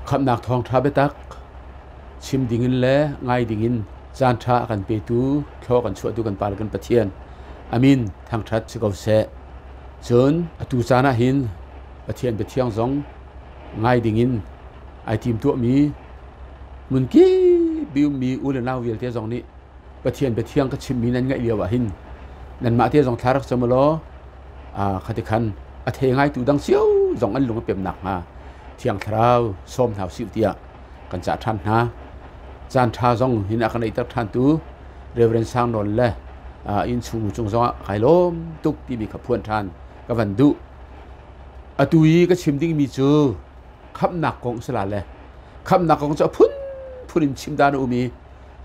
Khamhnak thawngṭha biatak chim dingin le ngai dingin caanṭha a kan petu, thlaw kan chuahtu kan Pa le kan Pathian amin thangṭhat si ko seh. Cun atu caan ah hin Pathian biathiang zong ngai dingin ai timtuahmi hmunkip i ummi u le nau vialte zong nih Pathian biathiang ka chimmi nan ngaih lio ah hin nanmah te zong thla rak cam law khati khan a thei ngaitu dang cio zong an lung a pem nakhnga Thiang Thlarau sawm hna usih tiah kan cah ṭhan hna. Caan ṭha zong hin a kan eiter ṭhantu Reverend Sang Nawl le innchung cung zongah kai lawm tuk timi kha phuan ṭhan ka van duh. Atu i ka chim dingmi cu khamhnak kong si la le khamhnak kong cu a phunphun in chim dan a um i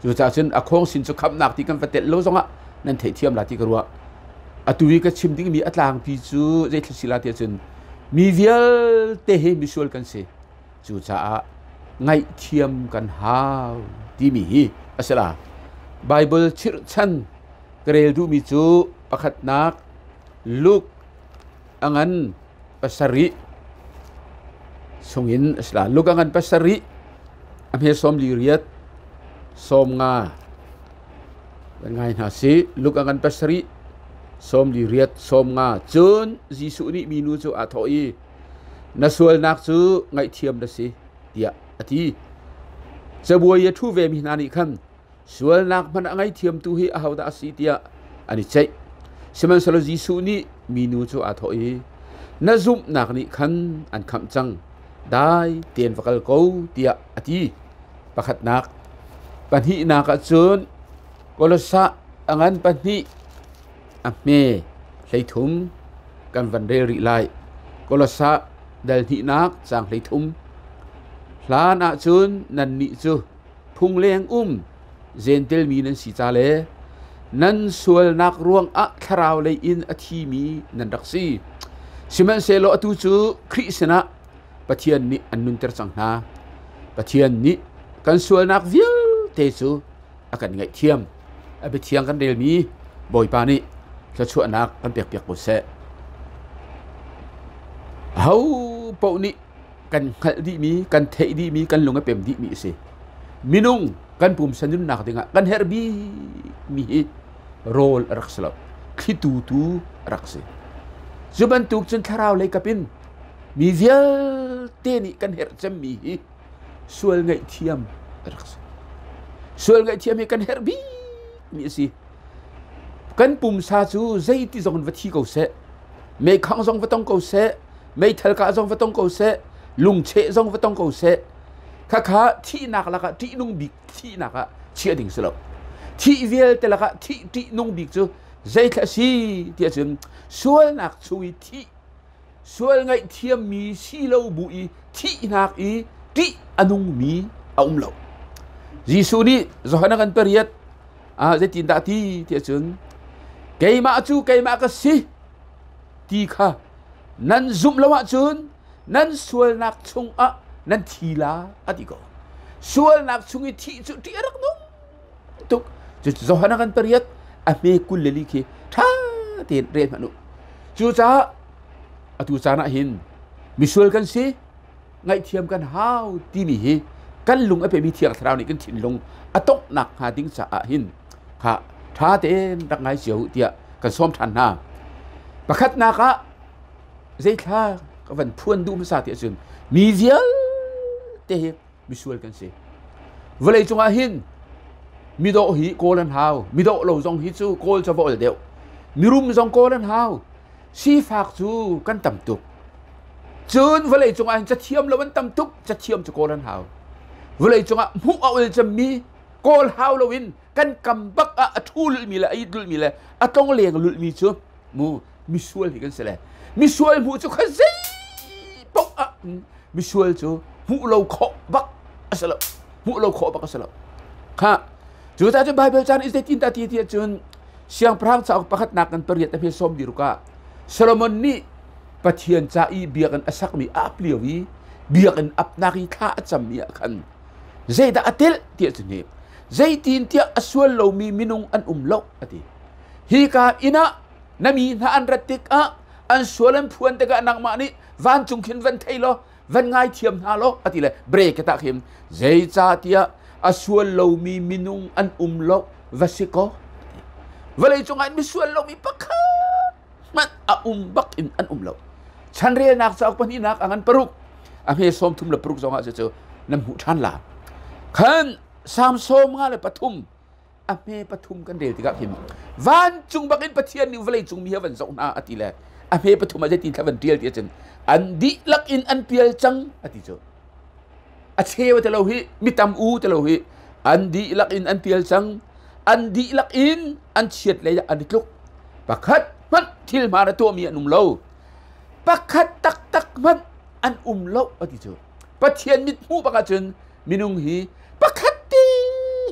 cucaah cun a khawng sin cu khamhnak ti kan va telh lo zongah nan theihthiam la ti ka ruah. Atu i ka chim dingmi a tlangpi cu zeithil si la ti ahcun mi vialte hi misual kan si. Cucaah ngaihthiam kan hau timi hi a si la. Bible chirhchan ka rel duhmi cu pakhatnak Luke a ngan pasarih chungin a si la. Luke a ngan pasarih a hme 48 sawmnga kan ngai hna si. Luke a ngan pasarih 48 sawmnga. Cun Jesuh nih minu cu aa thawh i, na sualnak cu ngaihthiam na si, tiah a ti. Cabuai i a ṭhu vemi hna nih khan sualnak hmanh a ngaithiamtu hi ahodah a si tiah an i ceih. Sihmanhsehlaw Jesuh nih minu cu aa thawh i, na zumhnak nih khan an khamh cang, dai tein va kal ko, tiah a ti. Pakhatnak. Pahnihnak ah cun Kolosah a ngan pahnih a hme 13 kan van rel rih lai. Kolosah dal hnihnak caang 13. Hlan ah cun nannih cu phungleng um Jentail mi nan si ca le nan sualnak ruangah thlarau lei in a thimi nan rak si. Sihmanhsehlaw atu cu Khrih sinah Pathian nih an nunter cang hna. Pathian nih kan sualnak vialte cu a kan ngaihthiam. A biathiang kan relmi Bawipa nih thluachuahnak kan pekpiak ko seh. Aho paoh nih kan hngalh dihmi, kan theih dihmi, kan lung a pem dihmi a si. Minung kan pumsa nunnak dingah kan herh bikmi hi rawl a rak si lo. Thlitu tu a rak si. Cu bantuk cun thlarau lei kap in mi vialte nih kan herh cemmi hi sual ngaihthiam a rak si. Sual ngaihthiam hi kan herh bikmi a si. Kan pumsa cu zeiti zong in va thi ko seh, meikhang zong va tong ko seh, meithal kah zong va tong ko seh, lungcheh zong va tong ko seh, khakha thihnak lakah ṭihnung bik thihnak ah chiah ding si lo. Thih vialte lakah thih ṭihnung bik cu zeithla si ti ahcun sualnak chung i thih, sual ngaihthiammi si lo bu i thihnak i ṭih a nungmi a um lo. Jesuh nih Johan a kan pariat ah zeitindah ti ti ahcun keimah cu keimah ka si ti kha nan zumh lo ahcun nan sualnak chungah nan thi la a ti ko. Sualnak chung i thih cu ṭih a rak nung tuk. Johan a kan pariat a hme 24 khi ṭha tein rel hmanh u. Cucaah atu caan ah hin misual kan si, ngaihthiam kan hau timi hi kan lung a pemi Thiang Thlarau nih kan thinlung a tonghnak hnga ding caah hin kha ṭha tein rak ngai cio u tiah kan sawm ṭhan hna. Pakhatnak ah zeithla ka van phuan duh hmasa ti ahcun mi vialte hi misual kan si. Vawlei cungah hin midawh hi kawl an hau, midawh lo zong hi cu kawl cu va ol deuh. Mirum zong kawl an hau, sifak cu kan tam tuk. Cun vawlei cungah hin cathiam lo an tam tuk, cathiam cu kawl an hau. Vawlei cungah hmuh a ol cemmi kawl hau loin kan kam bak ah a ṭhu lulhmi le a it lulhmi le a tlongleng lulhmi cu mu misual hi kan si le misual hmuh cu kha zei paoh ah misual cu hmuh lo khawh bak a si lo, hmuh lo khawh bak a si lo. Kha cu ta cu Bible caan is zeitin ta ti ti ahcun Siangpahrang cauk pakhatnak kan pariat a hme sawm diruk ah Solomon nih Pathian ca i biakinn a sakmi a ap lio i biakinn apnak i thla a cammi ah khan zeidah a telh ti ahcun hi zeitin tiah a sual lomi minung an um lo a ti. Hika inn ah na mi hna an rat tikah an sual an phuan tikah nangmah nih vancung khin van thei law Van ngaithiam hna law a ti le break ka tah khim zeicahtiah a sual lomi minung an um lo va si kaw vawlei cungah misual lomi pakhat hmanh a um bak in an um lo. Chanrelnak cauk pahnihnak a ngan paruk a hme 36 zong ah cu nan hmuh ṭhan la. Khan Salm 53 a hme pathum kan rel tikah khin vancung bak in Pathian nih vawlei cung mi hi a van zoh hna a ti le a hme pathum ah zeitin thla van ṭial ti ahcun an dihlak in an pial cang a ti cu. A cheu te lo hi mi tam u te lo hi an dihlak in an pial cang an dihlak in an chiat lei ah an i tluk pakhat hmanh thil hmaan a tuahmi an um lo pakhat taktak hmanh an um lo a ti cu. Pathian mit hmuh bak ahcun minung hi pakhat te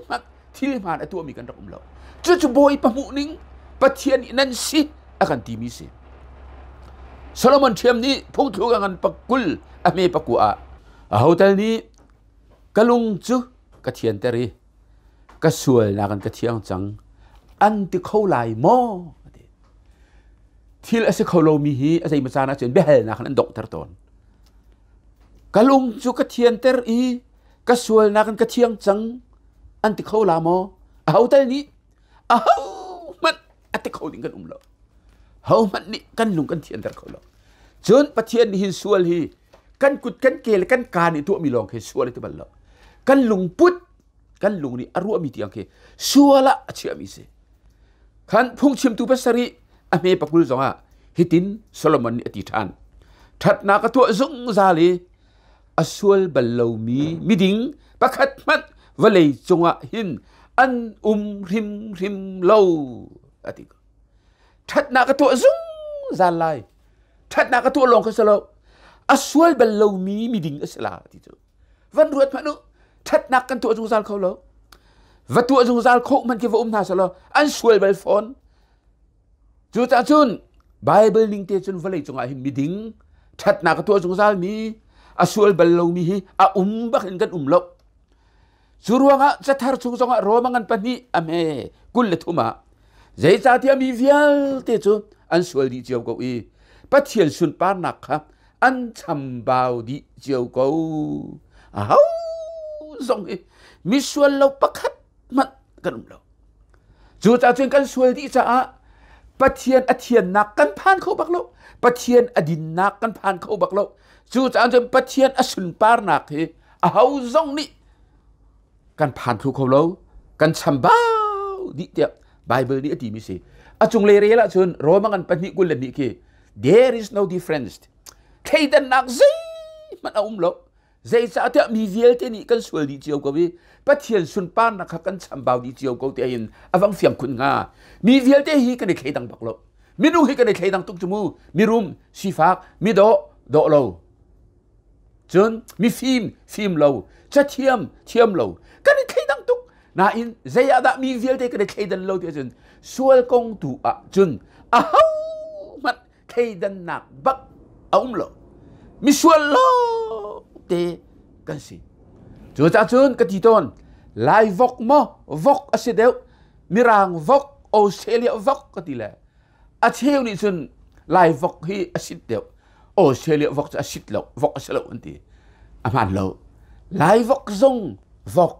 hmanh thil hmaan a tuahmi kan rak um lo. Cucu Bawipa hmuh ning Pathian nih nan si a kan timi si. Solomon ṭhiam nih phungthluk a ngan pakul a hme pakua ah a hotel nih ka lung cu ka thianter i ka sualnak in ka thiang cang an ti kho lai maw? Thil a si kho lomi hi a zeimaw caan ahcun biahalnak in an donghter tawn. Ka lung cu ka thianter i ka sualnak in ka thiang cang an ti kho la maw? Aho tal nih ahohmanh a ti kho ding kan um lo. Hohmanh nih kan lung kan thianter kho lo. Cun Pathian nih hin sual hi kan kut kan ke le kan kaa nih tuahmi lawng khi sual a ti bal lo. Kan lungput kan lung nih a ruahmi tiang khi sual ah a chiahmi si. Khan phungchimtu pasarih a hme pakul zongah hitin Solomon nih a ti ṭhan. Ṭhatnak a tuah zungzal i a sual bal lomi miding pakhat hmanh vawlei cungah hin an um hrimhrim lo a ti. Ṭhatnak a tuah zungzal lai. Ṭhatnak a tuah lawng kha si lo. A sual bal lomi miding a si la ti cu. Van ruat hmanh u. Ṭhatnak kan tuah zungzal kho lo. Va tuah zungzal khawh hmanh khi va um hna selaw an sual bal fawn. Cucaah cun Bible ning te cun vawlei cungah hin miding ṭhatnak a tuah zungzal mi a sual bal lomi hi a um bak in kan um lo. Cu ruangah cathar chung zongah Roma ngan pahnih a hme 23 ah zeicahtiah mi vialte cu an sual dih cio ko i Pathian sunparnak kha an chambau dih cio ko. Aho zong hi misual lo pakhat hmanh kan um lo. Cucaah cun kan sual dih caah Pathian a thiannak kan phan kho bak lo. Pathian a dinnak kan phan kho bak lo. Cucaah cun Pathian a sunparnak hi aho zong nih kan phan thlu kho lo. Kan chambau dih tiah Bible nih a timi si. A cunglei rel ahcun Roma ngan pahnih 22 khi there is no difference. Thleidannak zeihmanh a um lo. Zeicahtiah mi vialte nih kan sual dih cio ko i Pathian sunparnak kha kan chambau dih cio ko ti hin a vang fiang khun hnga. Mi vialte hi kan i thleidang bak lo. Minung hi kan i thleidang tuk cu mu. Mirum, sifak, midawh, dawh lo. Cun mifim, fim lo, cathiam, thiam lo. Kan i thleidang tuk. Nain zei ah dah mi vialte kan i thleidan lo ti ahcun sual kong tu ah cun aho hmanh thleidannak bak a um lo. Misual lawngte kan si. Cucaah cun ka ti tawn, Lai vok maw vok a si deuh, Mirang vok, Australia vok ka ti le a cheu nih cun Lai vok hi a sit deuh, Australia vok cu a sit lo, vok a si lo an ti. A hmaan lo. Lai vok zong vok,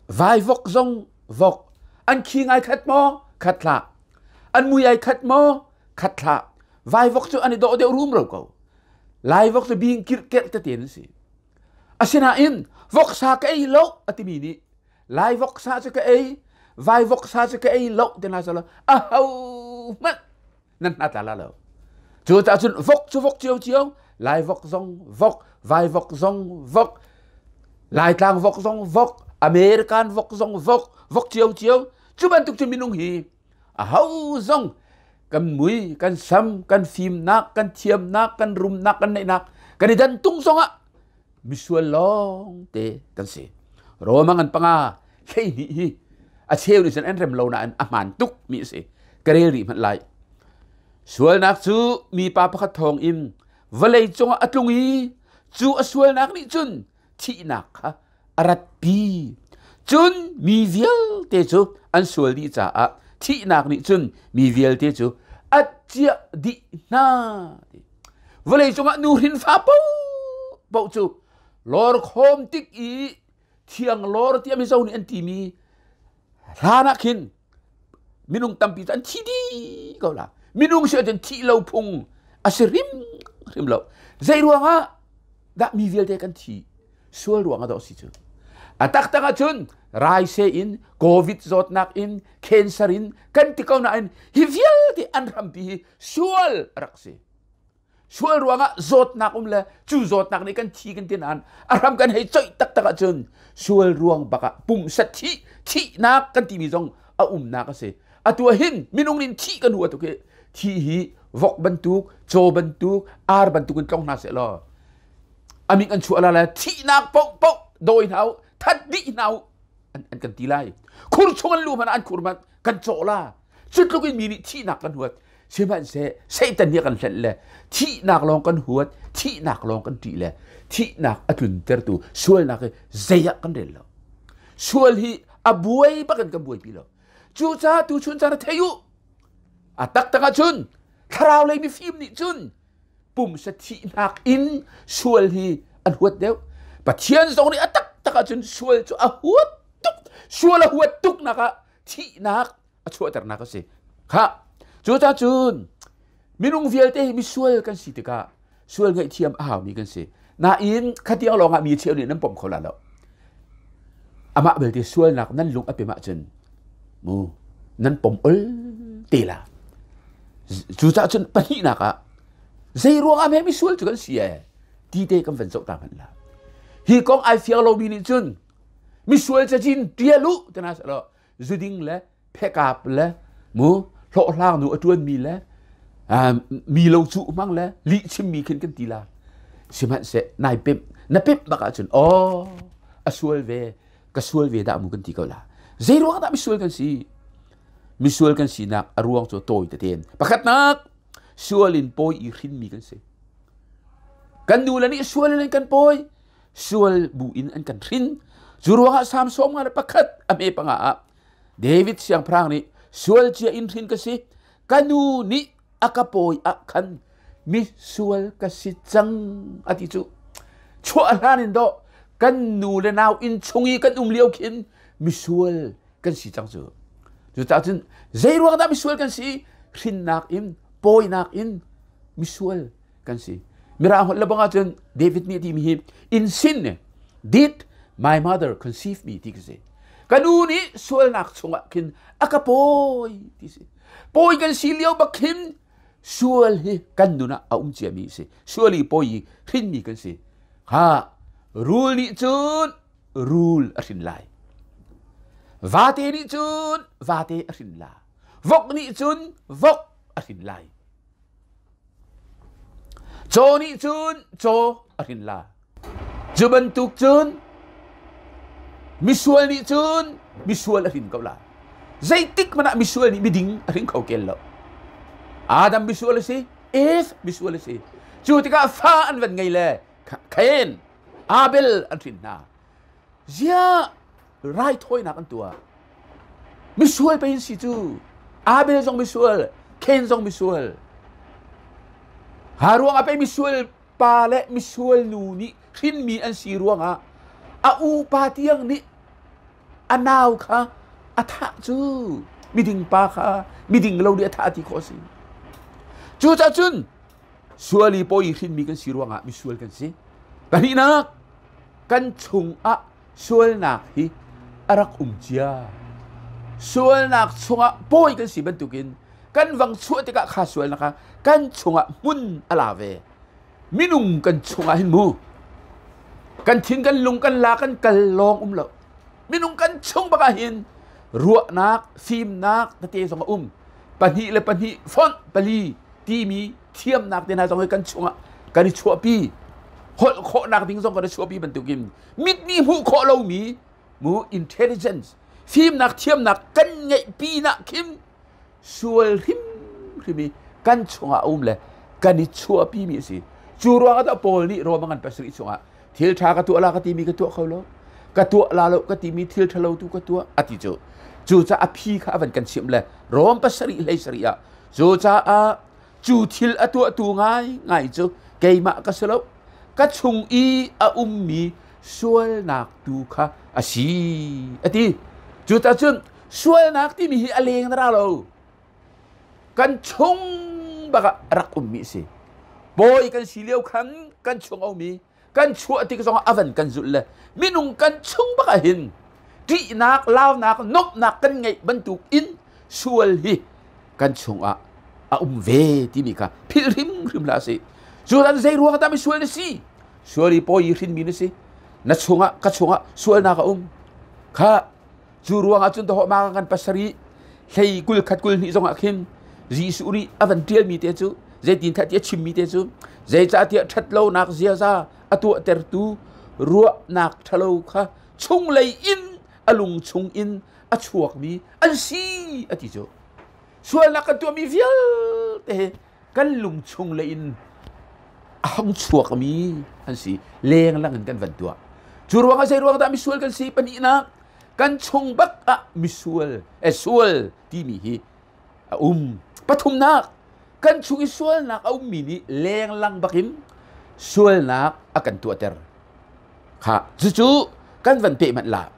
vai vok zong vok. An khi ngai khat maw? Khat hlah. An mui ai khat maw? Khat hlah. Vaivok cu an i dawh deuh rumro ko. Laivok cu bing kirhkerh tete an si. Asinain voksa ka ei lo a timi nih Lai voksa cu ka ei, vai voksa cu ka ei lo ti hna selaw aho hmanh nan hna tla la lo. Cucaah cun vok cu vok ciocio, Lai vok zong vok, vai vok zong vok, Laitlang vok zong vok, American vok zong vok, vok ciocio. Cu bantuk cu minung hi aho zong kan mui, kan sam, kan fimnak, kan thiamnak, kan rumnak, kan neihnak, kan i dan tung zongah misual lawng te kan si. Roma ngan panga 12 hi a cheu nih cun an rem lo nain a hmaan tuk mi a si. Ka rel rih hmanh lai. Sualnak cu mipa pakhat thawng in vawlei cungah a tlung i cu a sualnak nih cun thihnak kha a ratpi. Cun mi vialte cu an sual dih caah thihnak nih cun mi vialte cu a ciah dih hna. Vawlei cungah nu hrin fa paoh paoh cu lawr khawm tik i thiang lawr tiah Mizo nih an timi hlan ah khin minung tampi cu an thi dih ko la. Minung si ahcun thih lo phung a si hrim hrim lo. Zei ruangah dah mi vialte kan thi? Sual ruangah dah a si cu. A taktak ahcun raise in, COVID zawtnak in, cancer in kan ti ko nain hi vialte an hrampi hi sual a rak si. Sual ruangah zawtnak um le cu zawtnak nih kan thi kan ti nain a hram kan hei coih taktak ahcun sual ruang bak ah pumsa thih thihnak kan timi zong a umnak a si. Atu ah hin minung nih thih kan hua tuk hi thi hi vok bantuk, caw bantuk, ar bantuk in tlong hna seh law amik an chuah la le thihnak paohpaoh dawi hna u that dih hna u an kan ti lai khur chung an lu hmanh an khur hmanh kan cawh la cu tluk in mi nih thihnak kan huat sihmanhseh Satan nih kan hlenh le thihnak lawng kan huat thihnak lawng kan ṭih le thihnak a tluntertu sualnak hi zei ah kan rel lo sual hi a buai bak in kan buaipi lo cucaah tuchun caan thei u a taktak ahcun thlarau lei mifim nih cun pumsa thihnak in sual hi an huat deuh. Pathian zong nih a taktak ahcun sual cu a huat tuk. Sual a huat tuknak ah thihnak a chuahternak a si. Kha cucaah cun minung vialte hi misual kan si tikah sual ngaihthiam a haumi kan si. Nain khatiang lawng ah mi cheu nih nan pom kho la lo. Amah belte sualnak nan lung a pem ahcun mu nan pom ol te la. Cucaah cun pahnihnak ah zei ruangah hme misual cu kan si ee ti te kan van zoh ta hmanh la. Hi kong ai fiang lomi nih cun misual cazin tial u ti hna seh law zuding le phekap le mu hlawhhlang nu a ṭuanmi le mi lo cuh hmang le lih chimmi khin kan ti la. Sihmanhseh nai pemh na pemh bak ahcun aw a sual ve ka sual ve dah mu kan ti ko la. Zei ruang dah misual kan si? Misual kan sinak a ruang cu tawi tete. Pakhatnak, sual in pawi i hrinmi kan si. Kan nu le nih sual in an kan pawi, sual bu in an kan hrin. Cu ruangah Salm 51 a hme panga ah David siangpahrang nih sual cia in hrin ka si, ka nu nih a ka pawi ah khan misual ka si cang a ti cu. Chuah hlan in dawh kan nu le nau inn chung i kan um lio khin misual kan si cang cu. Cucaah cun zei ruang dah misual kan si? Hrinnak in, pawinak in misual kan si. Mirang holh le bang ahcun David nih a timi hi in sin did my mother conceive me ti ka si. Ka nu nih sualnak chungah khin a ka pawi ti si. Pawi kan si lio bak khin sual hi kan nun ah a um ciami a si. Sual i pawi i hrinmi kan si. Ha rul nih cun rul a hrin lai. Vate nih cun vate a hrin la. Vok nih cun vok a hrin lai. Caw nih cun caw a hrin la. Cu bantuk cun misual nih cun misual a hrin ko la. Zeitik hmanh ah misual nih miding a hring kho kel lo. Adam misual a si, Eve misual a si. Cu tikah fa an van ngei le Cain, Abel an hrin hna. Ziah raithawinak an tuah. Misual pei an si cu. Abel zong misual, Cain zong misual. Ha ruangah pei misual pa le misual nu nih hrinmi an si ruangah a upa tiang nih a nau kha a thah cu miding pa kha miding lo nih a thah ti khawh a si. Cucaah cun Sual i pawi hrinmi kan si ruangah misual kan si. Pahnihnak, kan chungah sualnak hi a rak um cia. Sualnak chungah pawi kan si bantukin kan vang chuah tikah kha sualnak kha kan chungah hmun a la ve. Minung kan chungah hin mu kan thin kan lung kan la kan kal lawng um lo. Minung kan chung bak ah hin ruahnak, fimnak tete zong a um. Pahnih le pahnih fonh pali timi thiamnak te hna zong hi kan chungah kan i chuahpi holh khawhnak ding zong kan i chuahpi bantukin mit nih hmuh khawh lomi mu intelligence fimnak thiamnak kan ngeih pinah khin sual hrimhrim i kan chungah a um le kan i chuahpi mi a si cu ruangah dah Paul nih Roma ngan pasarih chungah thil ṭha ka tuah la ka timi ka tuah kho lo ka tuah la lo ka timi thil ṭhalo tu ka tuah a ti cu cucaah a phi kha a van kan chimh le Rom pasarih hlei sarih ah Cucaah cu thil a tuahtu ngaingai cu keimah ka si lo. ka chung i a ummi sualnak tu kha a si a ti. Cucacun sualnak timi hi a leng na ra lo. Kan chung bak ah rak ummi a si. Bawi kan si lio khan kan chung a ummi kan chuah tik zongah a van kan zulh le minung kan chung bak ah hin ṭihnak, launak, nuamhnak kan ngeih bantuk in sual hi kan chungah a um ve timi kha philh hrimhrim hlah sih. Cu dan zei ruang dah misual na si? Sual i pawi hrinmi na si. Na chungah ka chungah sualnak a um. Kha cu ruangah cun dawh ma kan pasarih hlei kul khat kul hnih zongah khin Jesuh nih a van ṭialmi te cu zeitin khat ti a chimmi te cu zeicahtiah ṭhatlonak ziaza a tuahtertu ruahnak ṭhalo kha chunglei in a lung chung in a chuakmi an si a ti cu. Sualnak kan tuahmi vialte he kan lung chung lei in a hung chuakmi an si. Lenglang in kan van tuah. Cu ruangah zei ruang dah misual kan si? Pahnihnak, kan chung bak ah misual, eh, sual timi hi a um. Pathumnak, kan chung i sualnak a ummi nih lenglang bakin sualnak a kan tuahter. Kha, cucu kan van peh manh la.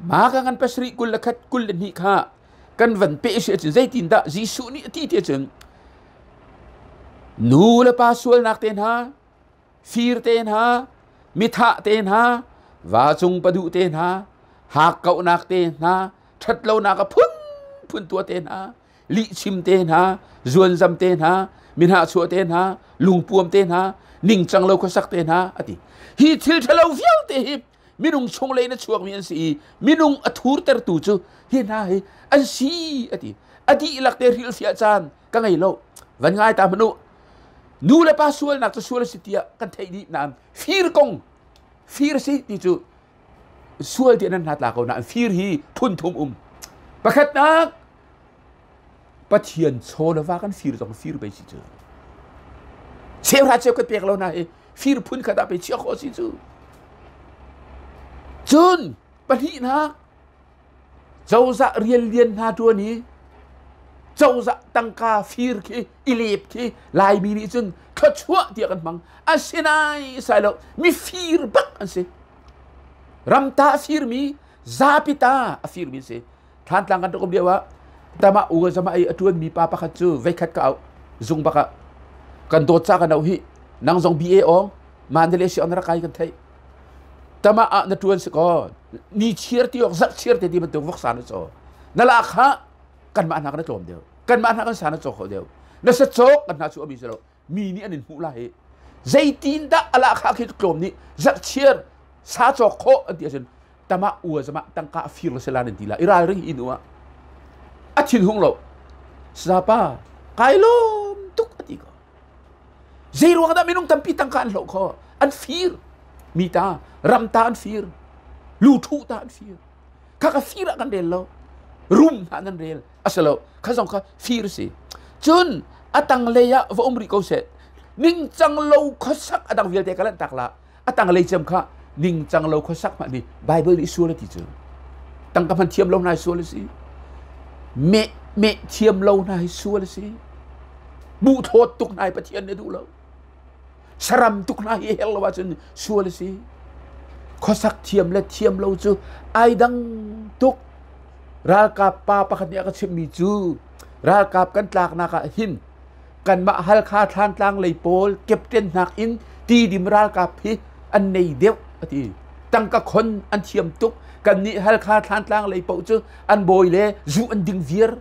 Ma ka ngan pasarih 21 22 kha kan van peh si ahcun zeitindah Jesuh nih a ti ti ahcun nu le pa sualnak te hna, fir te hna, mithah te hna, va cung paduh te hna, hakkauhnak te hna, ṭhatlonak a phunphun tuah te hna, lihchim te hna, zuanzam te hna, minahchuah te hna, lungpuam te hna, ningcang lo khuasak te hna a ti. Hi thil ṭhalo vialte hi minung chunglei in a chuakmi an si i minung a thurtertu cu hi hna hi an si a ti. A dihlak te hrilhfiah caan ka ngei lo. Van ngai ta hmanh u. Nu le pa sualnak cu sual a si tiah kan theih dih nain fir kong fir si ti cu sual ti nan hna tla ko nain fir hi phun thum um. Pakhatnak Pathian chaw le va kan fir zong fir pei si cu. Cheuhra cheu kan pek lo na hi fir phun khat ah pei chia khawh si cu. Cun pahnihnak cozah rian lian hna ṭuan i cozah tangka fir khi i lep khi Laimi nih cun thluachuah tiah kan hmang. Asinain sai lo mifir bak an si. Ramta a firmi zapi ta a firmi an si. Thlantlang kan rak um lio ah tama u zama i a ṭuanmi pa pakhat cu veikhat ka auh zung bak ah kan dawt ca kan auh hi nang zong BA awng Mandalay si on rak kai kan theih tama ah na ṭuan si ko ni chiar ti awk zarh chiar te ti bantuk voksa na caw na lak ha kanmah hna kan tlawm deuh kanmah hna kan sa na caw kho deuh na sa cawk kan hna cu ami si lo mi nih an in hmuh lai zeitin dah ala kha khi tlawm nih zarh chiar sa cawk khawh an ti ahcun tama ua zama tangka a fir la sela nan ti la i ralring in ua a thin hung lo sapa kai lom tuk a ti ko zei ruang dah minung tampi tangka an hloh kho an fir mi ta ram ta an fir lu thu ta an fir kha ka fir ah kan rel lo rum hna nan rel asalo kha zong kha fir si cun a tanglei ah va um rih ko seh ningcang lo khuasak a dang vialte ka lanh tak la a tanglei cem kha ningcang lo khuasak hmanh nih Bible nih sual a ti cu tangka hman thiam lo hna hi sual a si meh meh thiam lo hna hi sual a si buh thawt tuk hna hi Pathian nih a duh lo saram tuk hna hi her lo ahcun sual a si khuasak thiam le thiam lo cu ai dang tuk ralkap pa pakhat nih a ka chimhmi cu ralkap kan tlaknak ah hin kanmah Halkha Thlantlang lei pawl captain hnak in Tidim ralkap hi an nei deuh a ti. Tangka khon an thiam tuk. Kannih Halkha Thlantlang lei paoh cu an bawi le zu an ding viar.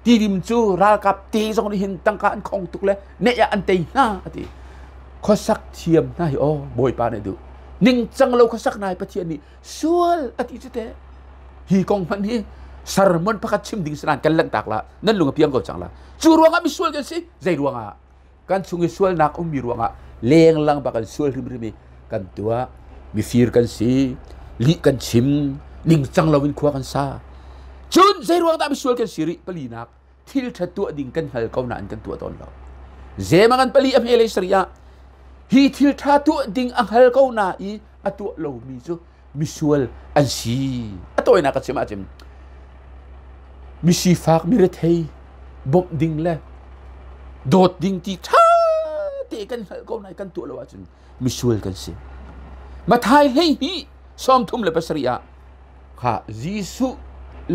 Tidim cu ralkap te zong nih hin tangka an khong tuk le neh ah an tei hna a ti. Khuasak thiam hna hi aw Bawipa nih duh. Ningcang lo khuasak hna hi Pathian nih sual a ti cu teh. Hi kong hmanh hi sermon pakhat chim ding sanan kan lanhtak la nan lung a piang ko cang la cu ruangah misual kan si zei ruangah kan chung i sualnak ummi ruangah lenglang bak kan sual hrimhrim i kan tuah mifir kan si lih kan chim ningcang loin khua kan sa cun zei ruang dah misual kan si rih palinak thil ṭha tuah ding kan hngal ko nain kan tuah tawn lo zema kan pali a hme lei sari ah hi thil ṭha tuah ding a hngal ko na i a tuah lomi cu misual an si a tawinak ka chim ahcun misifak mirethei bawmh ding le dawt ding ti ṭha te kan hngalh ko nain kan tuah lo ahcun misual kan si. Mathai 12:37 ah kha Jesuh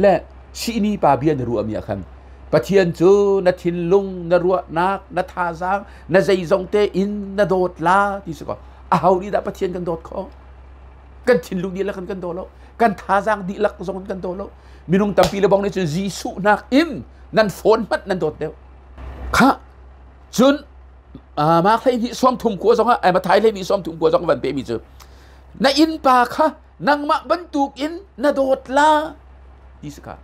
le sihni pa bia na ruahmi ah khan Pathian cu na thinlung, na ruahnak, na thazaang, na zeizong te in na dawt la ti si ko. Aho nih dah Pathian kan dawt khawh? Kan thinlung dihlak in kan daw lo. Kan thazaang dihlak zong in kan daw lo. Minung tampi le bong nih cun Jesuh nak in nan phone hmanh nan dawt deuh. Kha cun Mark 12:30 zong ah Mathai 12:30 zong van pehmi cu na innpa kha nangmah bantukin na dawt la ti si kha.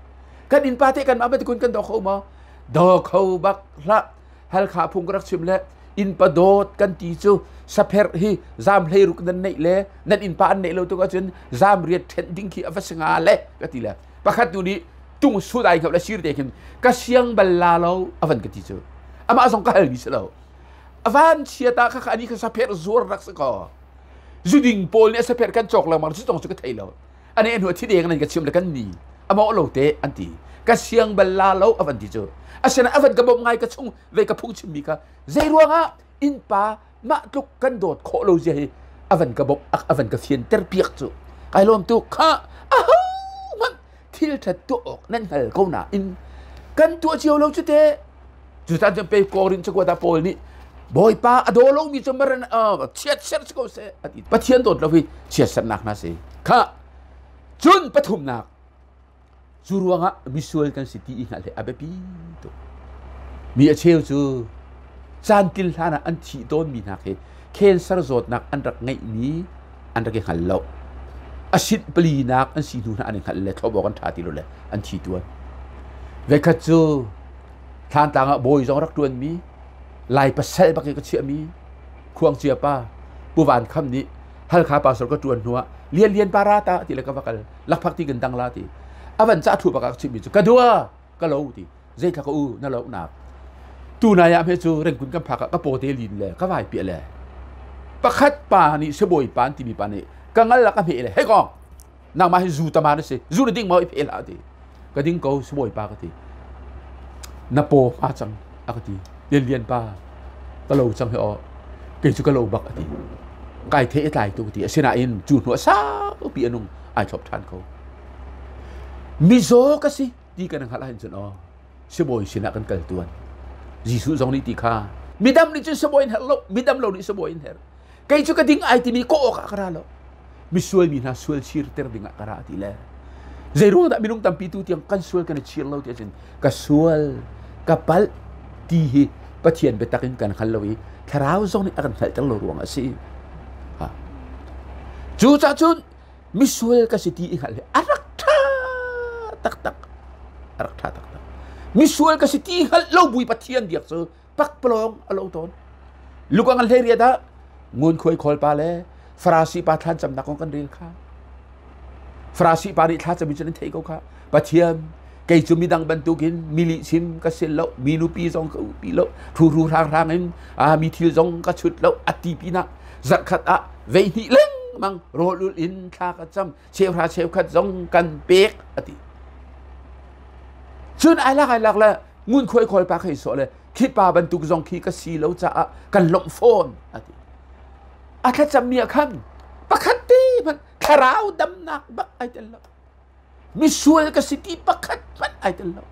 Kan innpa te kanmah bantukin kan daw kho maw? Daw kho bak hlah. Halkha phung ka rak chim le innpa dawt kan ti cu sapherh hi zam 16 nan neih le nan innpa an neih lo tuk ahcun zam riat ṭhenh ding khi a va si nga le ka ti le pakhat nu nih tung sut ai khap le sir te khin ka siang bal la lo a van ka ti cu amah zong ka halmi si lo avan chia ta kha kha ani kha sapher zuar rak si ko zuding pawl nih sapher kan cawk lengmang cu tong cu ka thei lo ane hnu thi deng nan ka chim le kan ni amo lo te an ti ka siang bal la lo avan ti cu asina avan ka bom ngai ka chung ve ka phung chimmi kha zei ruangah innpa mah tluk kan dawt khawh lo zia hi avan ka bawmh avan ka fianter piak cu kai lawm tuk kha aho hmanh thil ṭhat tuah awk nan hngal ko nain kan tuah cio lo cu te cu tan cun pe Korin cakuat ah Paul nih Bawipa a daw lomi cu maran chiatserh si ko seh a ti Pathian dawt lo hi chiatserhnak hna si kha cun pathumnak Cu ruangah misual kan si ti i hngalh hi a biapi tuk. Mi a cheu cu caan til hlan ah an thih tawnmi hna khi cancer zawtnak an rak ngeihmi an rak i hngal lo. A sinh palinak an si hnu hna an i hngalh le thlawp awk an ṭha ti lo le an thi tuan. Voikhat cu Thlantlang ah bawi zong rak ṭuanmi Lai pasal bak i ka chiahmi Khuangcia pa Pu Van Kham nih Halkha pastor ka ṭuan hnuah Lian Lian pa ra ta ti le ka va kal lakphak ti kan dang la ti avan ca thu bak ah chimmi cu ka dua ka lo ti zeithla ka u na lo nak tu nai ah hme cu rengkun kan phak ah ka paw te lin le ka vai pia le pakhat pa nih sibawi pa an timi pa nih ka ngal la ka hme le hei kong nangmah hi zu tama na si zu na ding maw i phe hlah ti ka ding ko sibawi pa ka ti na paw hma cang a ka ti lian lian pa ka lo cang hi aw kei cu ka lo bak a ti kai the tlai tu ti asinain cu hnu saupi anung ai thlop than ko mizaw ka si ti kan hngalh ahhin cun aw sibawi sinah kan kal tuan Jesuh zong nih ti kha midam nih cun sibawi in herh lo midam lo nih sibawi in herh kei cu ka ding ai timi kawh awk ah ka ra lo misual mi hna sual chirter ding ah ka ra ti le zei ruang dah minung tampi tu tiang kan sual kan i chir lo ti ahcun ka sual ka palh ti hi Pathian biatak in kan hngal lo i thlarau zong nih a kan hngalhter lo ruang a si ha cu cah cun misual ka si ti i hngalh hi a rak ṭha taktak a rak ṭha taktak misual ka si ti hngalh lo bui Pathian biak cu pakpalawng a lo tawn lukang an hlei riat ah ngunkhuai khawl pa le Farasi pa thlan camnak kong kan rel kha Farasi pa nih thla cami cu nan theih ko kha Pathian kei cu midang bantukin mi lihchim ka sil lo mi nupi zong ka upi lo hruru hrang hrang in a mi thil zong ka chut lo a ti pinah zarhkhat ah vei hnih lengmang rawl ul in thla ka cam cheuhra cheukhat zong kan pek a ti cun ai lak ai lak le ngunkhuai khawl pa khei sawh le khi pa bantuk zong khi ka si lo caah kan lawmh fawn a ti a thlacammi ah khan pakhat te hmanh thlarau damnak bak ai tel lo misual ka si ti pakhat hmanh ai tel lo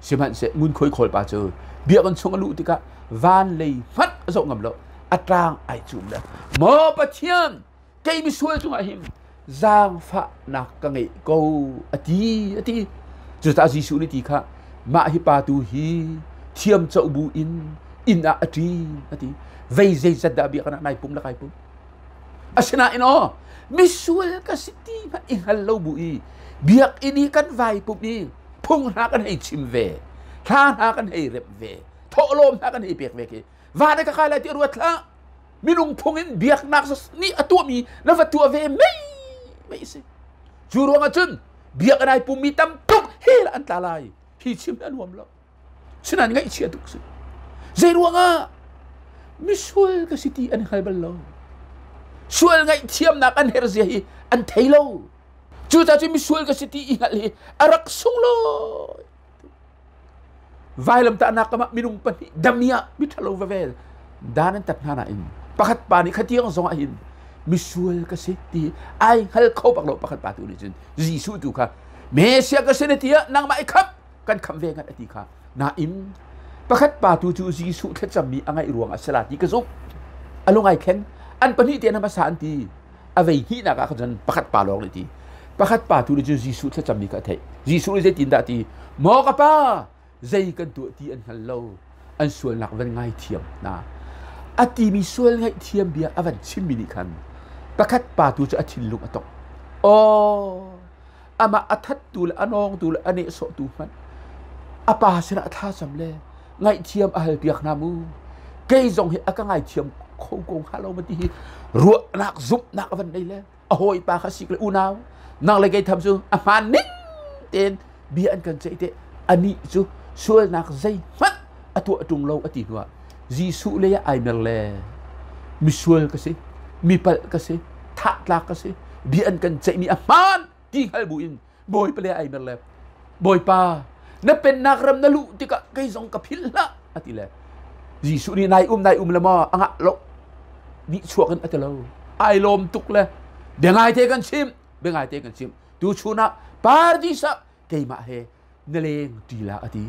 sihmanhseh ngunkhuai khawl pa cu biakinn chung a luh tikah van lei hmanh a zoh ngam lo a ṭang ai cum le maw Pathian kei misual cungah hin zaangfahnak ka ngeih ko a ti a ti cucaah Jesuh nih ti kha mah hi pa tu hi thiam coh bu in inn ah a ṭin a ti vei zeizat dah biakinn ah nai pum le kai pum asinain aw misual ka si ti hmanh i hngal lo bu i biakinn i kan vai pum i phung hna kan hei chim ve hla hna kan hei remh ve thawhlawm hna kan hei pek ve khi va na ka kai lai ti ruat hlah minung phung in biaknak nih a tuahmi na va tuah ve mei mei si cu ruangah cun biak an ai pummi tam tuk hell an tla lai hi chim a nuam lo sinain ngaihchia tuk si zei ruangah misual ka si ti an hngal bal lo sual ngaihthiamnak an her zia hi an thei lo cucaah cu misual ka si ti i hngalh hi a rak sunglawi vailamtahnak kam ah minung pahnih damia miṭhalo va vel. Dan an tat hna nain pakhat pa nih khatiang zong ah hin misual ka si ti ai hngal kho bak lo. Pakhat pa tu nih cun Jesuh tu kha Messiah ka si na ti ah nangmah i khamh, kan khamh ve ngat a ti kha. Nain pakhat pa tu cu Jesuh thlacammi a ngaih ruang ah sala ti ka zumh. A lung ai thleng. An pahnih te na hmasa an ti. A vei hnihnak ah khan pakhat pa lawng nih ti. Pakhat pa tu nih cun Jesuh thlacammi kha a theih. Jesuh nih zeitin dah ti? Maw ka pa, zei kan tuah ti an hngal lo. An sualnak van ngaithiam hna. A timi sual ngaihthiam bia a van chimmi nih khan pakhat pa tu cu a thinlung a tongh. Aw, amah a thattu le a nawngtu le a nehsawhtu hmanh a pa sinah thlacam le ngaihthiam a halpiak hna mu. Kei zong hi a ka ngaithiam kho ko hnga lo ma ti hi ruahnak zumhnak a van nei le a hawipa kha sik le unau nang le kei tham cu a hmaan ning tein bia an kan ceih te, anih cu sualnak zeihmanh a tuah ṭung lo a ti hnuah Jesuh lei ah ai mer le misual ka si, mi palh ka si, thah tlak ka si, bia an kan ceihmi a hmaan ti hngal bu in Bawipa le ai mer le Bawipa, na pennak ram na luh tikah kei zong ka philh hlah a ti le Jesuh nih nai um, nai um le maw a ngah lo nih chuak in a ti lo. Ai lawm tuk le bia ngai te kan chim, bia ngai te kan chim, tu chun ah paradis ah keimah he na leng ṭi la a ti.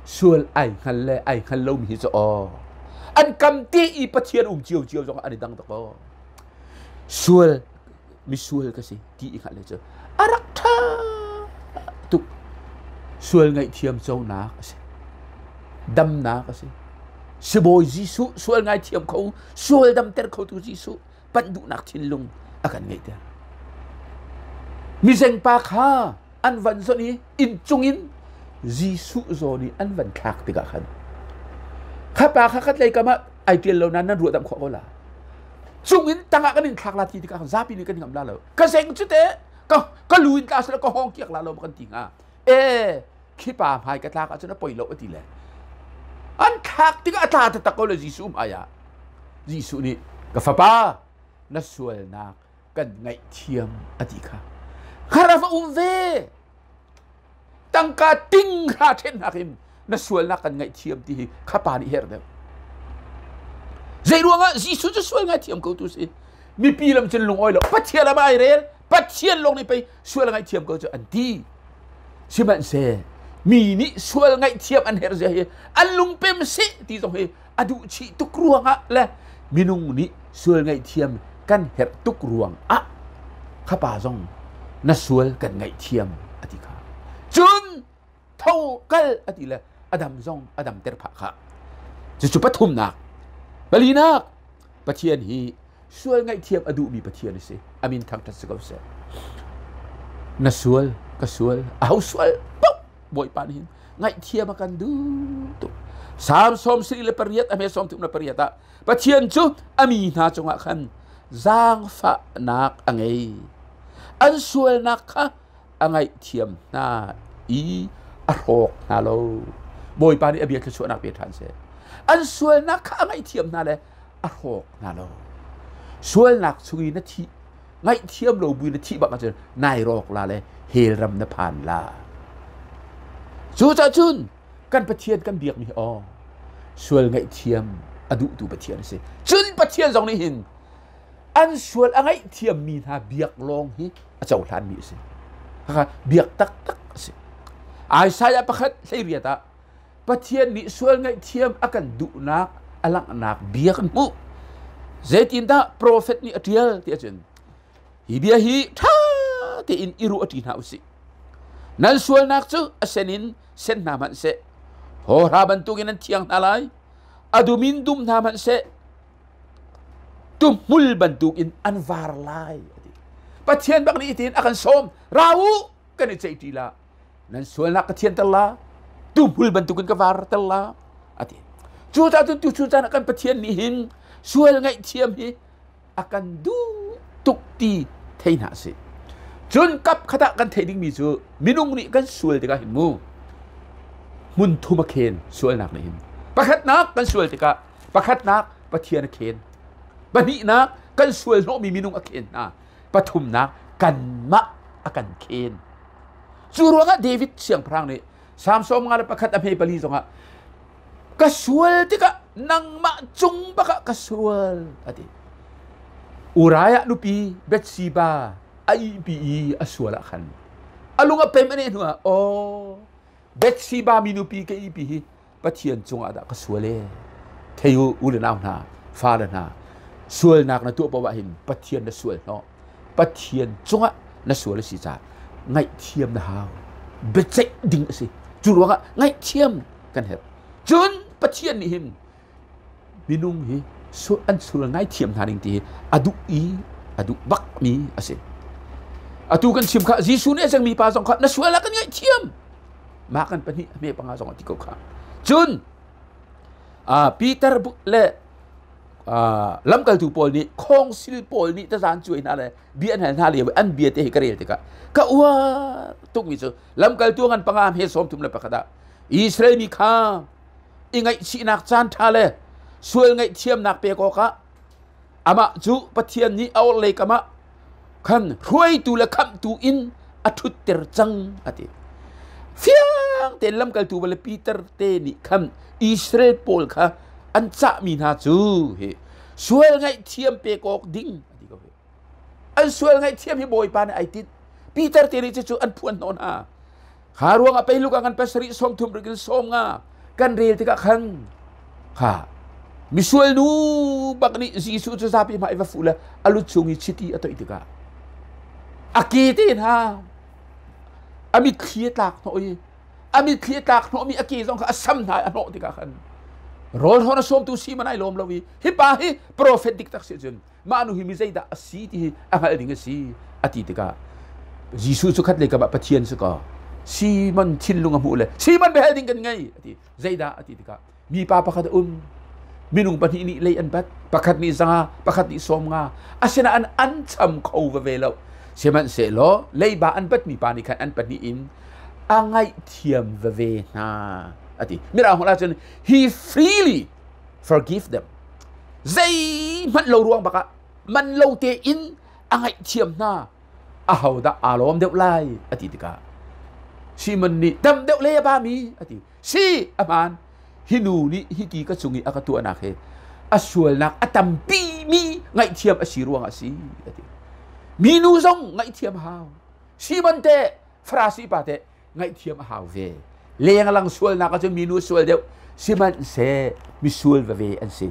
Sual ai hngal le ai hngal lomi hi cu aw an kam te i Pathian um cio cio zong an i dang tuk aw. Sual, misual ka si ti i hngalh le cu a rak ṭha tuk. Sual ngaihthiam conak a si, damnak a si. Sibawi Jesuh, sual ngaithiam kho, sual damter khotu Jesuh panh duhnak thinlung a kan ngeihter. Mizengpa kha an van zonh i inn cungin Jesuh zawn i an van thlak tikah khan kha pa kha khat lei kam ah ai ṭial lo nain nan ruah damh khawh ko la. Cung in tangah kan in thlak la ti tikah zapi nih kan ngam la lo. Ka zeng cu te ka ka lu in tla sila ka hawng kiak la lo kan ti hnga. E khi pa hmai ka tlak ahcun a poi lo a ti le an thlak tikah a tla taktak ko le Jesuh hmai ah Jesuh nih ka fapa, na sualnak kan ngaihthiam a ti kha. Khara va um ve, tangka ting hra ṭhennak in na sualnak kan ngaihthiam ti hi kha pa nih herh deuh. Zei ruangah? Jesuh cu sual ngaithiam ko tu si. Mipi lam cun lungawi lo, Pathian lam ai rel, Pathian lawng nih pei sual ngaihthiam ko cu an ti. Sihmanhseh mi nih sual ngaihthiam an herh zia hi an lungpem seh ti zong hi a duh chih tuk ruangah le minung nih sual ngaihthiam kan herh tuk ruangah kha pa zong na sual kan ngaihthiam a ti kha. Cun tho kal a ti le a dam zong a damter phah kha. Cucu pathumnak. Palinak, Pathian hi sual ngaihthiam a duhmi Pathian a si. Amin thangṭhat si ko seh. Na sual, ka sual, aho sual paoh Bawipa nih hin ngaihthiam a kan duh tuk. Salm 78 a hme 38 ah Pathian cu a mi hna cungah khan zaangfahnak a ngei. An sualnak kha a ngaihthiam hna i a hrawk hna lo. Bawipa nih a bia thluachuahnak pe ṭhan seh. An sualnak kha a ngaihthiam hna le a hrawk hna lo. Sualnak chung i na thih, ngaihthiam lo bu na thih bak ahcun nai rawk la le hell ram na phan la. Cucaah cun kan Pathian kan biakmi hi aw sual ngaihthiam a duhtu Pathian a si. Cun Pathian zong nih hin an sual a ngaihthiammi hna biak lawng hi a cohlanmi a si. Khakha biak taktak a si. Isaiah 1:18 ah Pathian nih sual ngaihthiam a kan duhnak a langhnak bia kan hmuh. Zeitindah profet nih a ṭial ti ahcun hi bia hi ṭha tein i ruah ṭi hna usih. Nan sualnak cu a sen in sen hna hmanh seh, hawhra bantukin an thiang hna lai, a dum in dum hna hmanh seh, tuhmul bantukin an var lai. Pathian bak nih itin a kan sawm, ra u, kan i ceih ṭi la. Nan sualnak ka thianter la, tuhmul bantukin ka varter la a ti. Cucaah cun tu caan ah kan Pathian nih hin sual ngaihthiam hi a kan duh tuk ti thei hna sih. Cun kap khat ah kan theih dingmi cu minung nih kan sual tikah hin mu hmun thum a khen sualnak nih hin. Pakhatnak, kan sual tikah pakhatnak Pathian a khen, pahnihnak kan sual hnawhmi minung a khen hna, pathumnak kanmah a kan khen. Cu ruangah David siangpahrang nih Psalm 51 a hme 4 zongah Ka sual tikah nangmah cung bakah ka sual a ti. Uriah nupi Bathsheba a ihpi i a sual ah khan a lung a pem a neh hnuah aw Bathsheba mi nupi ka ihpi hi Pathian cungah dah ka sual e. Thei u u le nau hna, fale hna, sualnak na tuah paoh ah hin Pathian na sual hnawh. Pathian cungah na sual a si caah ngaihthiam na hau. Biaceih ding a si. Cu ruangah ngaihthiam kan herh. Cun Pathian nih hin minung hi an sual ngaithiam hna ning ti hi a duh i a duh bakmi a si. Atu kan chim kha Jesuh nih a cangmi pa zong kha na sual ah kan ngaihthiam. Mah kan pahnih hme panga zong a ti ko kha. Cun Peter le lamkaltu pawl nih khawngsil pawl nih tazan cuai hna le bia an hal hna lio an bia te hi ka rel tikah ka uar tukmi cu lamkaltu ngan panga he 31 ah Israel mi kha i ngaihchihnak caan ṭha le sual ngaihthiamnak pek awkah amah cu Pathian nih a orhlei kam ah khan hruaitu le khamhtu in a ṭhutter cang a ti. Fiang tein lamkaltu le Peter te nih khan Israel pawl kha an cahmi hna cu hi sual ngaihthiam pek awk ding a ti ko hi. An sual ngaihthiam hi Bawipa nih ai tinh. Peter te nih cucu an phuan hnawh hna. Kha ruangah pei Luka ngan pasarih 30 rikin 50 kan rel tikah khan kha misual nu bak nih Jesuh cu zapi hmai va fuh le a lu chung i chiti a toih tikah a ke te hna a mitthli a tlak hnawh i a mitthli a tlak hnawhmi a ke zong kha a sam hna a hnawh tikah khan rawl hawn a sawmtu si man ai lawm lo i hi pa hi profet dik tak si cun mah nu hi mi zeidah a si ti hi a hngalh ding a si a ti tikah Jesuh cu khat lei kam ah Pathian si kaw Simon thinlung a hmuh le Simon biahal ding kan ngei a ti. Zeidah a ti tikah mipa pakhat a um, minung pahnih nih lei an bat, pakhat nih 100, pakhat nih 50, asinain an cham kho veve lo. Sihmanhsehlaw leiba an batmi pa nih khan an pahnih in a ngaihthiam veve hna a ti. Mirang holh ahcun he freely forgive them. Zeihmanh lo ruang bakah man lo tein a ngaihthiam hna. Ahodah aa lawm deuh lai a ti tikah Simon nih tam deuh le a bami a ti. Si a hmaan, hi nu nih hiti ka cung i a ka tuahnak hi a sualnak a tampi mi ngaihthiam a si ruangah a si a ti. Minu zong ngaihthiam a hau. Simon te Farasi pa te ngaihthiam a hau ve. Lenglang sualnak ahcun minu sual deuh, sihmanhseh misual veve an si.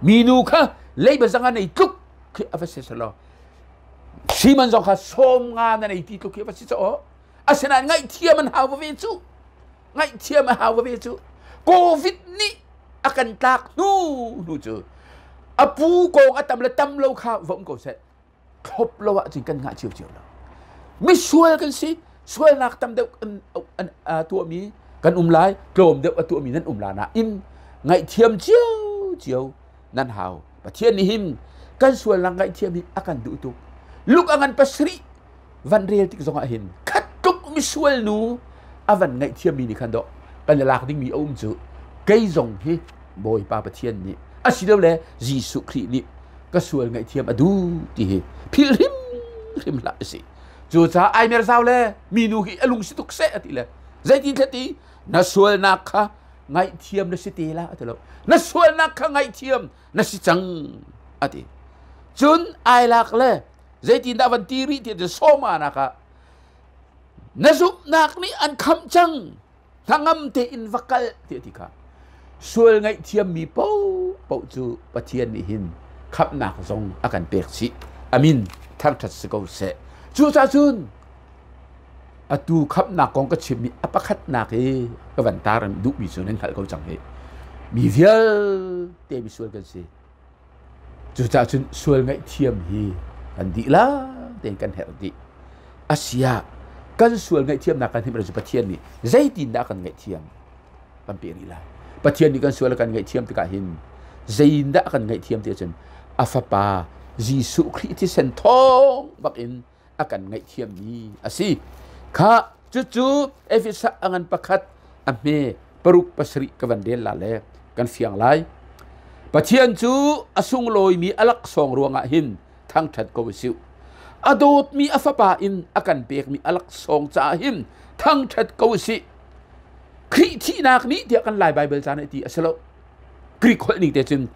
Minu kha leiba zang a nei tluk khi a va si selaw Simon zong kha 50 na nei ti tluk khi a va si caw. Asinain ngaihthiam an hau veve cu. Ngaihthiam a hau veve cu. Covid nih a kan tlak hnu hnu cu a pu kong a tam le tam lo kha va um ko seh. Thlop lo ahcun kan ngah ciocio lo. Misual kan si, sualnak tam deuh an tuahmi kan um lai, tlawm deuh a tuahmi nan um la nain ngaihthiam ciocio nan hau. Pathian nih hin kan sualnak ngaihthiam hi a kan duh tuk. Luk a ngan 7 van rel tik zongah hin khat tluk misual nu a van ngaihthiammi nih khan dawh kan i lak dingmi a um cu kei zong hi Bawipa Pathian nih asilole Jesuh Khrih nih ka sual ngaihthiam a duh ti hi philh hrimhrim hlah usih. Cucaah ai mer zau le minu hi a lung si tuk seh a ti le zeitin thlet ti na sualnak kha ngaihthiam na si te la a ti lo, na sualnak kha ngaihthiam na si cang a ti. Cun ai lak le zeitin dah van ti rih ti cu sawma nak ah na zumhnak nih an khamh cang, hnangam tein va kal ti a ti kha. Sual ngaihthiammi paohpaoh cu Pathian nih hin khamhnak zong a kan pek chih. Amin thangṭhat si ko seh. Cucaah cun atu khamhnak kong ka chimmi a pakhatnak i ka van tar duhmi cu nan hngalh ko cang hi. Mi vialte misual kan si. Cucaah cun sual ngaihthiam hi kan dihlak tein kan herh dih. Asiah kan sual ngaihthiamnak kan himh cu Pathian nih zeitindah kan ngaihthiam kan pe rih lai. Pathian nih kan sual a kan ngaihthiam tikah hin zeitindah kan ngaihthiam ti ahcun a fapa Jesuh Khrih thisen thawng bak in a kan ngaihthiammi a si. Kha cucu Efesa a ngan 1 a hme 6 7 ka van rel la le kan fiang lai. Pathian cu a sunglawimi a laksawng ruangah hin thangṭhat ko usih. A dawtmi a fapa in a kan pekmi a laksawng caah hin thangṭhat ko usih. Khrih thihnak nih tiah kan Lai Baibal ca nih ti a si lo. Greek holh ning te cun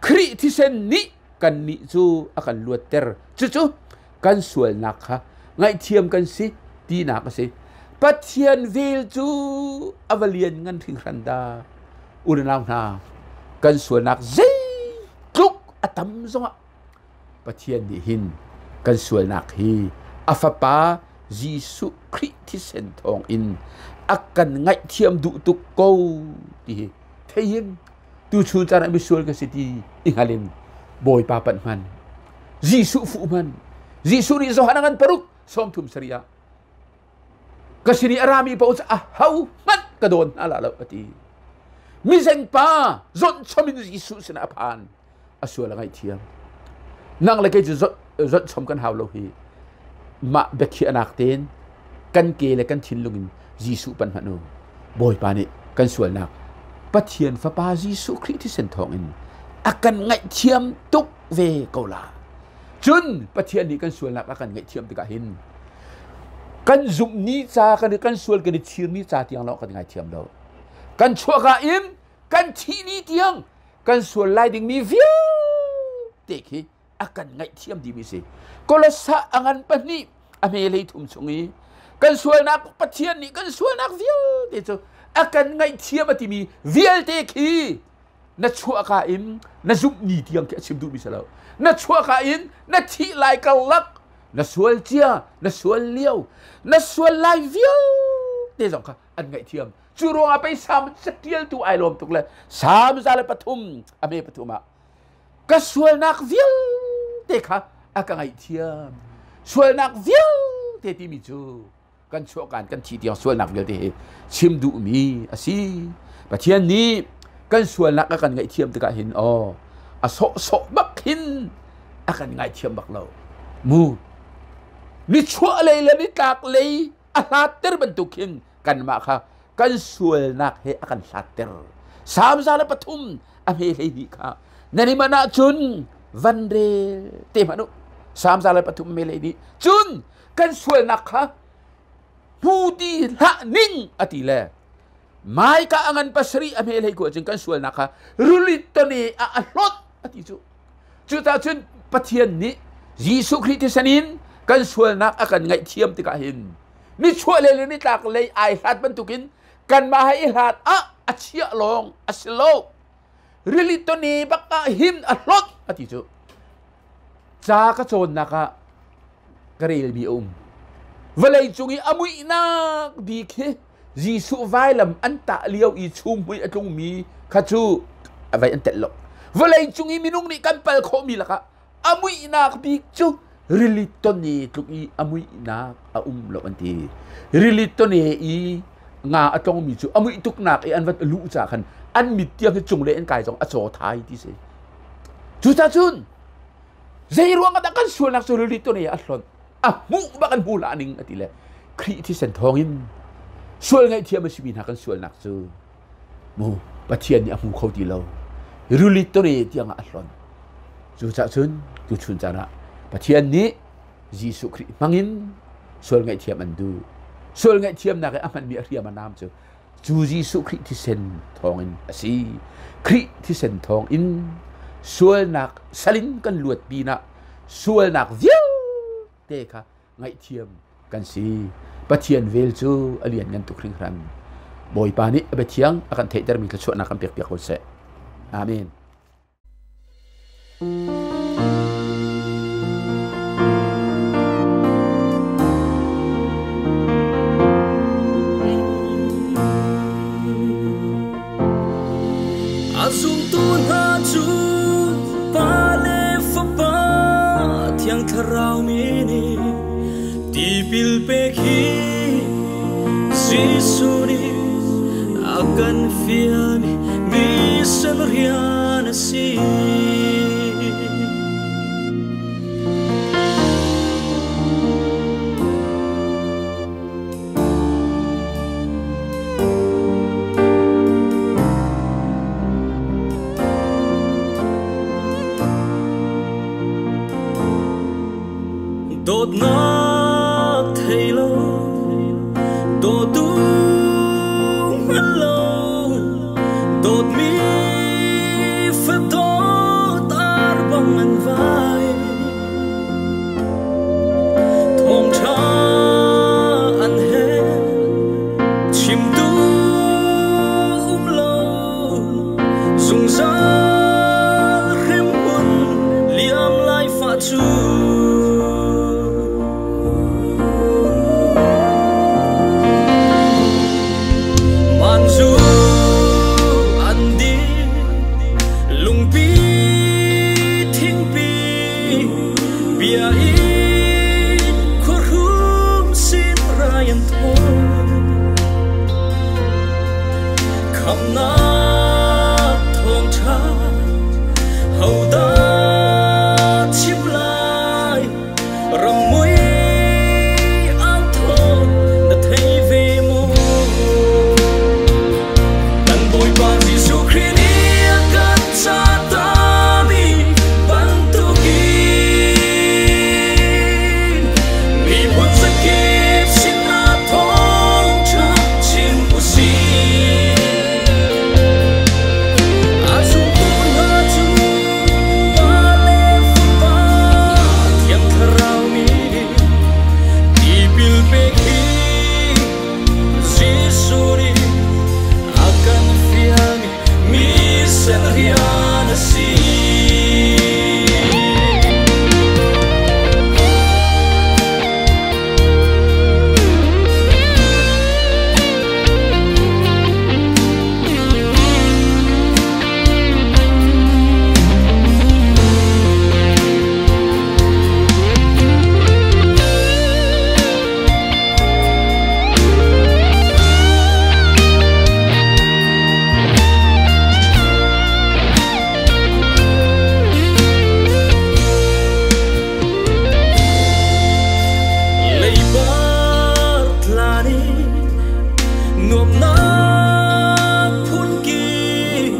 Khrih thisen nih kannih cu a kan luatter. Cucu kan sualnak kha ngaihthiam kan si tinak a si. Pathian vel cu a va lian ngan hringhran dah. Unau hna, kan sualnak zeitluk a tam zongah Pathian nih hin kan sualnak hi a Fapa Jesuh Khrih thisen thawngin a kan ngaihthiam duh tuk ko ti hi theihin tuchun caan ah misual ka si ti i hngal in Bawipa panh hman, Jesuh fuh hman. Jesuh nih Johan a ngan paruk sawmthum sarih ah ka sin i a rami paoh cu aho hmanh ka dawn hna la lo a ti. Mizengpa zonh chom in Jesuh sinah a phan, a sual a ngaihthiam. Nang le kei cu zonh chom kan hau lo hi. Mah biakhiahnak tein kan ke le kan thinlung in Jesuh pan hmanh u. Bawipa nih kan sualnak Pathian Fapa Jesuh Khrih thisen thawngin a kan ngaihthiam tuk ve ko la. Cun Pathian nih kan sualnak a kan ngaihthiam tikah hin kan zumh ni ca kan kan sual kan i chir ni ca tiang lawng kan ngaithiam lo. Kan chuahka in kan thih ni tiang kan sual lai dingmi vialte khi a kan ngaihthiam dimi si. Kolosa a ngan pahnih a hme hlei thum chung i kan sualnak Pathian nih kan sualnak vialte cu a kan ngaihthiam a timi vialte khi na chuahka in na zumh ni tiang khi a chim duhmi si lo. Na chuahka in na thih lai karlak na sual cia, na sual lio, na sual lai vialte zong kha an ngaihthiam. Cu ruangah pei Salm catialtu ai lawm tuk le Salm 103 a me pathum ah ka sualnak vialte kha a ka ngaihthiam. Sualnak vialte timi cu kan chuahkan kan thi tiang sualnak vialte hi chim duhmi a si. Pathian nih kan sualnak a kan ngaihthiam tikah hin aw a sawhsawh bak hin a kan ngaithiam bak lo mu. Nichuah lei le nitlak lei a hlatter bantuk hin kanmah kha kan sualnak he a kan hlatter. Salm 103 a hme 12 kha nan i manh ahcun van rel te hmanh u. Salm 103 hme 12 cun kan sualnak kha hmu ti hlah ning a ti le maika a ngan pasarih a hme hlei ku ahcun kan sualnak kha rili tone ah a hlawt a ti cu. Cucaah cun Pathian nih Jesuh Khrih thisen in kan sualnak a kan ngaihthiam tikah hin nichuah lei le nitlak lei ai hlat bantukin kanmah he i hlat ah a chiah lawng a si lo, rili tone bak ah hin a hlawt a ti cu. Ca ka cawnnak ah ka relmi a um. Vawlei cung i a muihnak bik hi Jesuh vailam an tah lio i chumhmui a tlungmi kha cu a vai an telh lo. Vawlei cung i minung nih kan pal khawhmi lakah a muihnak bik cu rili tone tluk i a muihnak a um lo an ti. Rili tone i nga a tlongmi cu a muih tuknak i an van luh ca khan an mit tiang hi cunglei an kai zong a caw thai ti si. Cucaah cun zei ruang ah dah kan sualnak cu rili tone a hlonh, a hmuh bak an hmu hlah ning a ti le Khrih thisen thawngin sual ngaihthiam a simi hna kan sualnak cu mu Pathian nih a hmu kho ti lo, rili tone tiang ah a hlonh. Cucaah cun tuchun caan ah Pathian nih Jesuh Khrih hmangin sual ngaihthiam an duh. Sual ngaihthiamnak i a hmanmi a hriam a naam cu cu Jesuh Khrih thisen thawngin a si. Khrih thisen thawngin sualnak salin kan luat pinah sualnak vialte kha ngaihthiam kan si. Pathian vel cu a lianngan tuk hringhran. Bawipa nih a biathiang a kan theihtermi thluachuahnak kan pekpiak ko seh. Amen. A zumtu hna cu Pa le Fapa Thiang Thlarau min in tipil pek hi Jesuh nih a kan fialmi mission rian a si. Dawtnak thei lo, dawtu hngal lo, dawtmi Zungzal hremhmun liam lai fa cu. Manzu an di lungpi thingpi bia in khuahrum sin rai an thaw khamnak thawngṭha hodah chim lai rammui au thaw na thei ve maw? Kan Bawipa Jesuh Khrih nih a kan cahtami bantukin miphun zakip sinah thawngṭha chim u sih. A zumtu hna cu Pa le Fapa Thiang Thlarau nih tipil pek hi Jesuh nih a kan fialmi misen rian a si. Leibar tlan in nuamhnak phunkip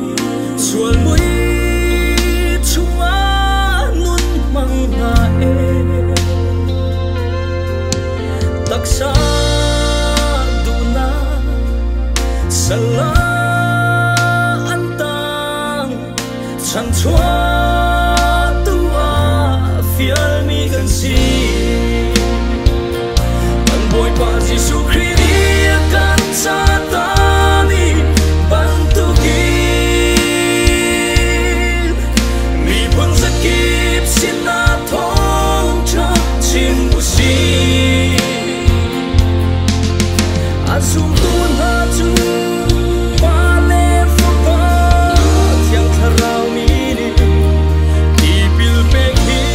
sual mui chungah nun hmang hna e. Taksa duhnak sal ah an tang chanchuahtu ah fialmi kan si. Kan Bawipa Jesuh Khrih nih a kan cahtami bantukin miphun zakip sinah thawngṭha chim u sih. A zumtu hna cu Pa le Fapa Thiang Thlarau min in tipil pek hi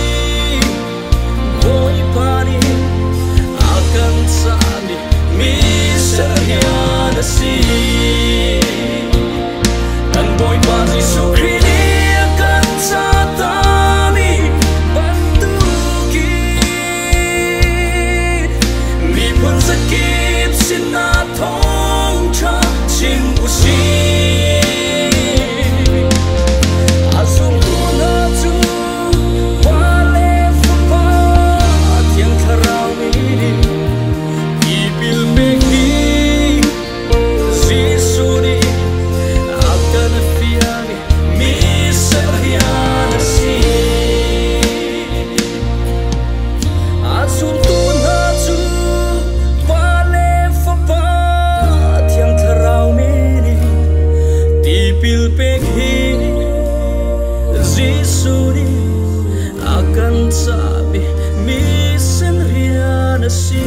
Bawipa nih a kan cahmi misen rian a si. Kan Bawipa Jesuh Khrih nih a kan cahtami bantukin miphun zakip sinah thawngṭha chim u sih. A zumtu hna cu Pa le Fapa Thiang Thlarau min in tipil pek hi Jesuh nih a kan fialmi misen rian a si. A zumtu hna cu Pa le Fapa Thiang Thlarau min in tipil pek hi Jesuh nih a kan cahmi misen rian a si.